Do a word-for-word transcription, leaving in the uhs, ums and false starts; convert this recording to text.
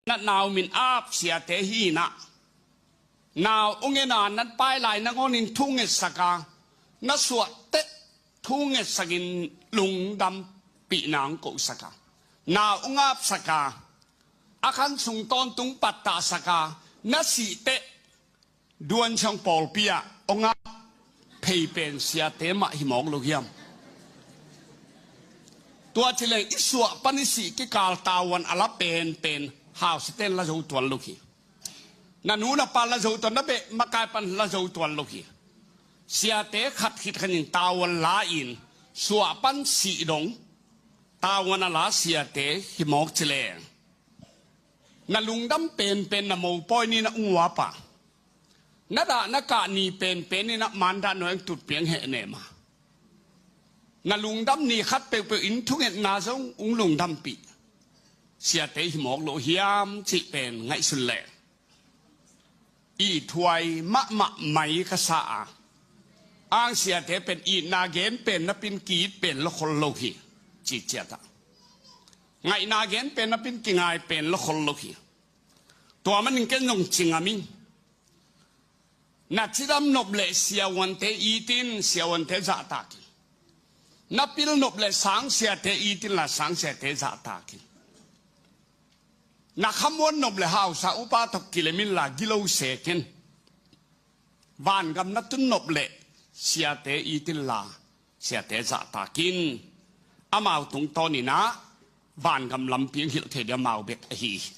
na nau min ap siate hi inah, nau ung ena nan pai lai nangawnin thu ngetsak a, na suah teh thu ngetsakin lungdampihna ung kohsak a, nau ung apsak a, a khan sung tawntung pattahsak a, na sih teh duan siang pawlpi ah ong ap phei pen siate mah hi mawk lo hiam? Tua cileng i suah pan i sih kikal tavuan a la penpen hausate'n la zo tuan lo hi. Na nu na pa la zo tuan, na beh makai pan la zo tuan lo hi. Siate khat khit khanin tavuan la-in suah pan sih dong tavuan a la siate hi mawk cileng, na lungdam penpen na mopawi ni na ung uap a, na dah na kah ni penpen inah mandah nuai ung tutpiang hehnem a, na lungdam ni khat peuhpeuh in thungetna zong ung lungdampih siate hi mawk lo hiam cih pen ngaihsun leh, ithuai mahmah mai ka sa a, ang siate pen itna gen pen napin ki-it pen lawkhol lo hi. Ciciat ah ngaihna gen pen napin kingai pen lawkhol lo hi. Tua manin ken zong ci ngam ing. Na cidam nop leh siavuante it in, siavuante zahtak in. Na pil nop leh sangsiate it inla sangsiate zahtak in. Na khamuan nop leh hausa upa tawh kilem inla gilo sek in. Vangam na tun nop leh siate it inla siate zahtak in. Amau tungtawn inah vangam lampi ong hilh thei ding amau bek ahi hi.